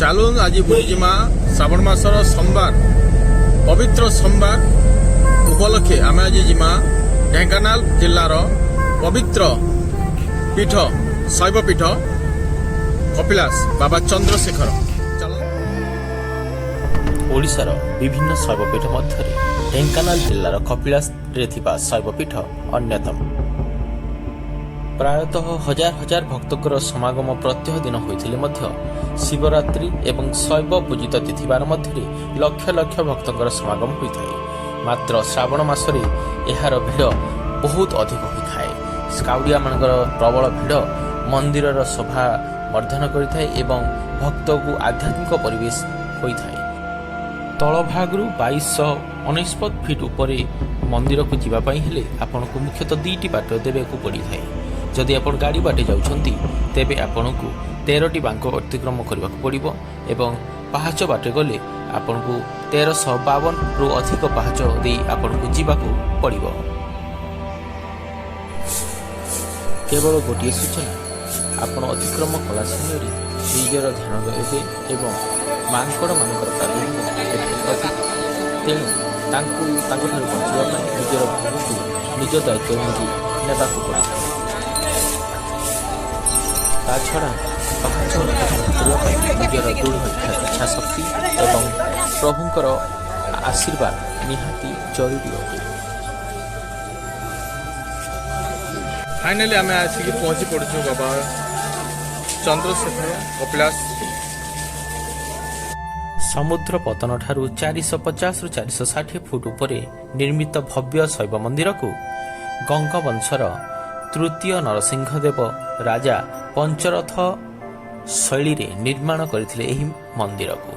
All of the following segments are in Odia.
ଚାଲୁନ୍ ଆଜି ବୁଲିଯିମା। ଶ୍ରାବଣ ମାସର ସୋମବାର, ପବିତ୍ର ସୋମବାର ଉପଲକ୍ଷେ ଆମେ ଆଜି ଯିମା ଢେଙ୍କାନାଳ ଜିଲ୍ଲାର ପବିତ୍ର ପୀଠ, ଶୈବ ପୀଠ କପିଳାସ ବାବା ଚନ୍ଦ୍ରଶେଖର। ଚାଲ। ଓଡ଼ିଶାର ବିଭିନ୍ନ ଶୈବପୀଠ ମଧ୍ୟରେ ଢେଙ୍କାନାଳ ଜିଲ୍ଲାର କପିଳାସରେ ଥିବା ଶୈବପୀଠ ଅନ୍ୟତମ। ପ୍ରାୟତଃ ହଜାର ହଜାର ଭକ୍ତଙ୍କର ସମାଗମ ପ୍ରତ୍ୟହ ଦିନ ହୋଇଥିଲେ ମଧ୍ୟ ଶିବରାତ୍ରି ଏବଂ ଶୈବ ପୂଜିତ ତିଥିବାର ମଧ୍ୟରେ ଲକ୍ଷ ଲକ୍ଷ ଭକ୍ତଙ୍କର ସମାଗମ ହୋଇଥାଏ। ମାତ୍ର ଶ୍ରାବଣ ମାସରେ ଏହାର ଭିଡ଼ ବହୁତ ଅଧିକ ହୋଇଥାଏ। କାଉଡ଼ିଆମାନଙ୍କର ପ୍ରବଳ ଭିଡ଼ ମନ୍ଦିରର ଶୋଭା ବର୍ଦ୍ଧନ କରିଥାଏ ଏବଂ ଭକ୍ତକୁ ଆଧ୍ୟାତ୍ମିକ ପରିବେଶ ହୋଇଥାଏ। ତଳଭାଗରୁ 2299 ଫିଟ୍ ଉପରେ ମନ୍ଦିରକୁ ଯିବା ପାଇଁ ହେଲେ ଆପଣଙ୍କୁ ମୁଖ୍ୟତଃ ଦୁଇଟି ବାଟ ଦେବାକୁ ପଡ଼ିଥାଏ। ଯଦି ଆପଣ ଗାଡ଼ି ବାଟେ ଯାଉଛନ୍ତି, ତେବେ ଆପଣଙ୍କୁ 13ଟି ବାଙ୍କ ଅତିକ୍ରମ କରିବାକୁ ପଡ଼ିବ ଏବଂ ପାହାଚ ବାଟେ ଗଲେ ଆପଣଙ୍କୁ 1352ରୁ ଅଧିକ ପାହାଚ ଦେଇ ଆପଣଙ୍କୁ ଯିବାକୁ ପଡ଼ିବ। କେବଳ ଗୋଟିଏ ସୂଚନା, ଆପଣ ଅତିକ୍ରମ କଲା ସମୟରେ ନିଜର ଧ୍ୟାନ ଦେବେ ଏବଂ ମାଙ୍କଡ଼ମାନଙ୍କର ପ୍ରାଦୁର୍ଭାବ ଏଠାରେ ଅଧିକ, ତେଣୁ ତାଙ୍କୁ ତାଙ୍କଠାରୁ ବଞ୍ଚିବା ପାଇଁ ନିଜର ଭୋଗକୁ ନିଜ ଦାୟିତ୍ୱ ନିଜେ ନେବାକୁ ପଡ଼ିଥାଏ। ତା ଛଡ଼ା ପାହାଚ ଅତିକ୍ରମ କରିବା ପାଇଁ ନିଜର ଦୃଢ଼ ଇଚ୍ଛା ଶକ୍ତି ଏବଂ ପ୍ରଭୁଙ୍କର ଆଶୀର୍ବାଦ ନିହାତି ଜରୁରୀ ଅଟେ। ଫାଇନାଲି ଆମେ ଆସିକି ପହଞ୍ଚି ପଡୁଛୁ ବାବା ଚନ୍ଦ୍ରଶେଖର କପିଳାସ। ସମୁଦ୍ର ପତନ ଠାରୁ 450ରୁ 460 ଫୁଟ ଉପରେ ନିର୍ମିତ ଭବ୍ୟ ଶୈବ ମନ୍ଦିରକୁ ଗଙ୍ଗବଂଶର ତୃତୀୟ ନରସିଂହ ଦେବ ରାଜା ପଞ୍ଚରଥ ଶୈଳୀରେ ନିର୍ମାଣ କରିଥିଲେ ଏହି ମନ୍ଦିରକୁ।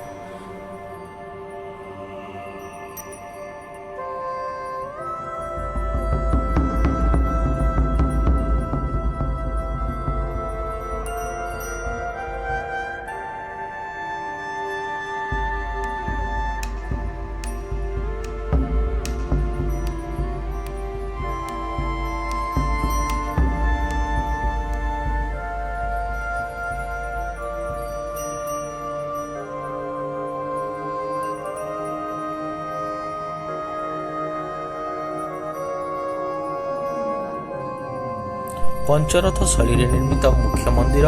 ପଞ୍ଚରଥ ଶୈଳୀରେ ନିର୍ମିତ ମୁଖ୍ୟ ମନ୍ଦିର,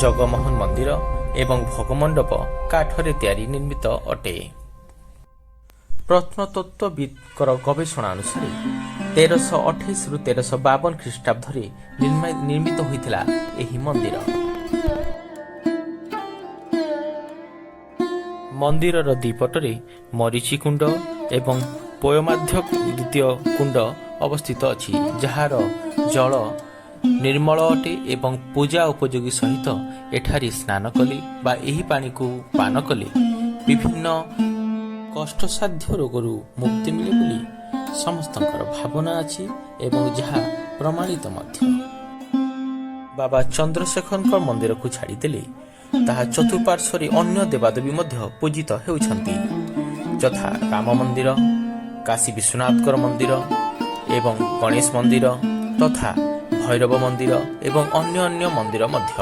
ଜଗମୋହନ ମନ୍ଦିର ଏବଂ ଭୋଗମଣ୍ଡପ କାଠରେ ତିଆରି ନିର୍ମିତ ଅଟେ। ପ୍ରତ୍ନତତ୍ତ୍ୱବିତ୍ଙ୍କର ଗବେଷଣା ଅନୁସାରେ 1328ରୁ 1352 ଖ୍ରୀଷ୍ଟାବ୍ଦରେ ନିର୍ମିତ ହୋଇଥିଲା ଏହି ମନ୍ଦିର। ମନ୍ଦିରର ଦ୍ୱିପଟରେ ମରିଚି କୁଣ୍ଡ ଏବଂ ପୟମାଧ୍ୟ ଦ୍ୱିତୀୟ କୁଣ୍ଡ ଅବସ୍ଥିତ ଅଛି, ଯାହାର ଜଳ ନିର୍ମଳ ଅଟେ ଏବଂ ପୂଜା ଉପଯୋଗୀ ସହିତ ଏଠାରେ ସ୍ନାନ କଲେ ବା ଏହି ପାଣିକୁ ପାନ କଲେ ବିଭିନ୍ନ କଷ୍ଟସାଧ୍ୟ ରୋଗରୁ ମୁକ୍ତି ମିଳେ ବୋଲି ସମସ୍ତଙ୍କର ଭାବନା ଅଛି ଏବଂ ଯାହା ପ୍ରମାଣିତ ମଧ୍ୟ। ବାବା ଚନ୍ଦ୍ରଶେଖରଙ୍କ ମନ୍ଦିରକୁ ଛାଡ଼ିଦେଲେ ତାହା ଚତୁଃପାର୍ଶ୍ୱରେ ଅନ୍ୟ ଦେବାଦେବୀ ମଧ୍ୟ ପୂଜିତ ହେଉଛନ୍ତି, ଯଥା ରାମ ମନ୍ଦିର, କାଶୀ ବିଶ୍ୱନାଥଙ୍କର ମନ୍ଦିର ଏବଂ ଗଣେଶ ମନ୍ଦିର ତଥା ଭୈରବ ମନ୍ଦିର ଏବଂ ଅନ୍ୟ ଅନ୍ୟ ମନ୍ଦିର ମଧ୍ୟ।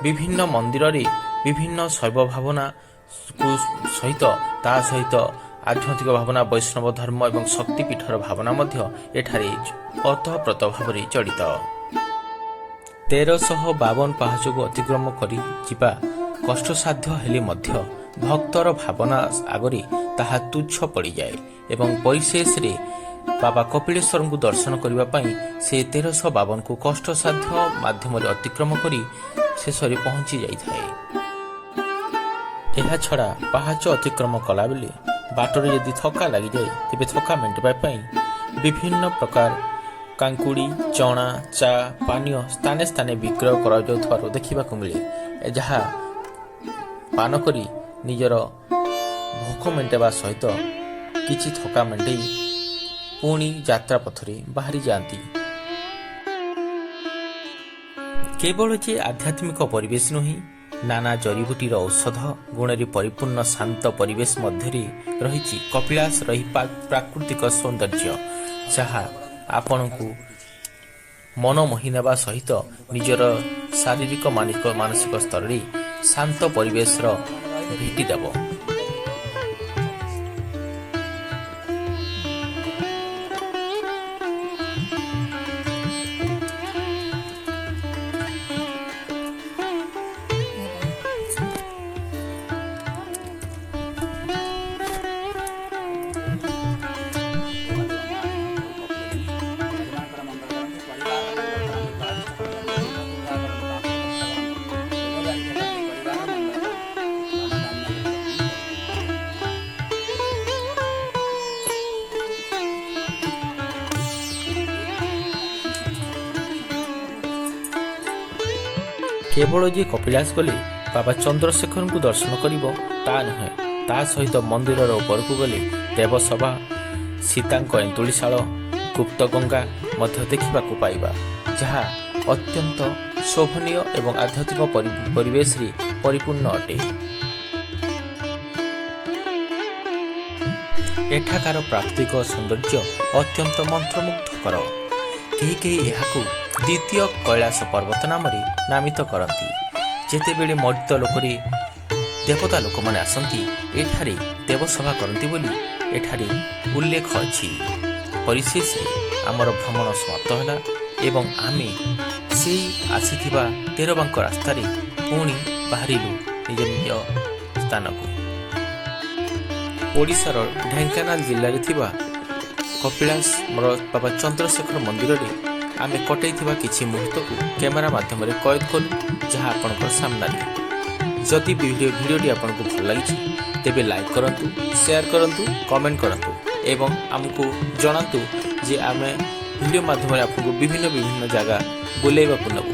ବିଭିନ୍ନ ମନ୍ଦିରରେ ବିଭିନ୍ନ ଶୈବ ଭାବନାକୁ ସହିତ ତା ସହିତ ଆଧ୍ୟାତ୍ମିକ ଭାବନା, ବୈଷ୍ଣବ ଧର୍ମ ଏବଂ ଶକ୍ତିପୀଠର ଭାବନା ମଧ୍ୟ ଏଠାରେ ଓତଃପ୍ରୋତ ଭାବରେ ଜଡ଼ିତ। 1352 ପାହାଚକୁ ଅତିକ୍ରମ କରି ଯିବା କଷ୍ଟସାଧ୍ୟ ହେଲେ ମଧ୍ୟ ଭକ୍ତର ଭାବନା ଆଗରେ ତାହା ତୁଚ୍ଛ ପଡ଼ିଯାଏ ଏବଂ ପରିଶେଷରେ ବାବା କପିଳେଶ୍ୱରଙ୍କୁ ଦର୍ଶନ କରିବା ପାଇଁ ସେ 1352କୁ କଷ୍ଟସାଧ୍ୟ ମାଧ୍ୟମରେ ଅତିକ୍ରମ କରି ଶେଷରେ ପହଞ୍ଚି ଯାଇଥାଏ। ଏହାଛଡ଼ା ପାହାଚ ଅତିକ୍ରମ କଲାବେଳେ ବାଟରେ ଯଦି ଥକା ଲାଗିଯାଏ, ତେବେ ଥକା ମେଣ୍ଟିବା ପାଇଁ ବିଭିନ୍ନ ପ୍ରକାର କାଙ୍କୁଡ଼ି, ଚଣା, ଚା ପାନୀୟ ସ୍ଥାନେ ସ୍ଥାନେ ବିକ୍ରୟ କରାଯାଉଥିବାର ଦେଖିବାକୁ ମିଳେ, ଯାହା ପାନ କରି ନିଜର ଭୋକ ମେଣ୍ଟାଇବା ସହିତ କିଛି ଥକା ମେଣ୍ଟେଇ ପୁଣି ଯାତ୍ରା ପଥରେ ବାହାରି ଯାଆନ୍ତି। କେବଳ ଯେ ଆଧ୍ୟାତ୍ମିକ ପରିବେଶ ନୁହେଁ, ନାନା ଜରିବୁଟିର ଔଷଧ ଗୁଣରେ ପରିପୂର୍ଣ୍ଣ ଶାନ୍ତ ପରିବେଶ ମଧ୍ୟରେ ରହିଛି କପିଳାସର ଏହି ପ୍ରାକୃତିକ ସୌନ୍ଦର୍ଯ୍ୟ, ଯାହା ଆପଣଙ୍କୁ ମନ ମୋହି ନେବା ସହିତ ନିଜର ଶାରୀରିକ, ମାନସିକ ସ୍ତରରେ ଶାନ୍ତ ପରିବେଶର ଭେଟି ଦେବ। ଭଗବାନଙ୍କର ମଙ୍ଗଳ କରନ୍ତୁ, ପରିବାର ମଙ୍ଗଳ କରନ୍ତୁ, ବାଳିଷ୍ଠ କରନ୍ତୁ, ଦୁର୍ଗା କରନ୍ତୁ, ପାପ ମୁକ୍ତ କରନ୍ତୁ, ରୋଗ ଦାରିଦ୍ର୍ୟ କାଟି ପରିବାର ମଙ୍ଗଳ କରନ୍ତୁ, ଧନ ଧାନ୍ୟ ଲକ୍ଷ୍ମୀ ପରିପୂର୍ଣ୍ଣ। କେବଳ ଯେ କପିଳାସ ଗଲେ ବାବା ଚନ୍ଦ୍ରଶେଖରଙ୍କୁ ଦର୍ଶନ କରିବ ତା ନୁହେଁ, ତା ସହିତ ମନ୍ଦିରର ଉପରକୁ ଗଲେ ଦେବସଭା, ସୀତାଙ୍କ ଏନ୍ତୁଳିଶାଳ, ଗୁପ୍ତଗଙ୍ଗା ମଧ୍ୟ ଦେଖିବାକୁ ପାଇବା, ଯାହା ଅତ୍ୟନ୍ତ ଶୋଭନୀୟ ଏବଂ ଆଧ୍ୟାତ୍ମିକ ପରିବେଶରେ ପରିପୂର୍ଣ୍ଣ ଅଟେ। ଏଠାକାର ପ୍ରାକୃତିକ ସୌନ୍ଦର୍ଯ୍ୟ ଅତ୍ୟନ୍ତ ମନ୍ତ୍ରମୁଗ୍ଧକର। କେହି କେହି ଏହାକୁ ଦ୍ୱିତୀୟ କୈଳାସ ପର୍ବତ ନାମରେ ନାମିତ କରନ୍ତି। ଯେତେବେଳେ ମର୍ତ୍ତ୍ୟ ଲୋକରେ ଦେବତା ଲୋକମାନେ ଆସନ୍ତି, ଏଠାରେ ଦେବସଭା କରନ୍ତି ବୋଲି ଏଠାରେ ଉଲ୍ଲେଖ ଅଛି। ପରିଶେଷରେ ଆମର ଭ୍ରମଣ ସମାପ୍ତ ହେଲା ଏବଂ ଆମେ ସେଇ ଆସିଥିବା ତେରବାଙ୍କ ରାସ୍ତାରେ ପୁଣି ବାହାରିଲୁ ନିଜ ନିଜ ସ୍ଥାନକୁ। ଓଡ଼ିଶାର ଢେଙ୍କାନାଳ ଜିଲ୍ଲାରେ ଥିବା କପିଳାସ ବାବା ଚନ୍ଦ୍ରଶେଖର ମନ୍ଦିରରେ ଆମେ କଟେଇଥିବା କିଛି ମୁହୂର୍ତ୍ତକୁ କ୍ୟାମେରା ମାଧ୍ୟମରେ କଏଦ କଲୁ, ଯାହା ଆପଣଙ୍କ ସାମ୍ନାରେ। ଯଦି ଭିଡ଼ିଓଟି ଆପଣଙ୍କୁ ଭଲ ଲାଗିଛି, ତେବେ ଲାଇକ୍ କରନ୍ତୁ, ସେୟାର କରନ୍ତୁ, କମେଣ୍ଟ କରନ୍ତୁ ଏବଂ ଆମକୁ ଜଣାନ୍ତୁ ଯେ ଆମେ ଭିଡ଼ିଓ ମାଧ୍ୟମରେ ଆପଣଙ୍କୁ ବିଭିନ୍ନ ବିଭିନ୍ନ ଜାଗା ବୁଲେଇବାକୁ ନେବୁ।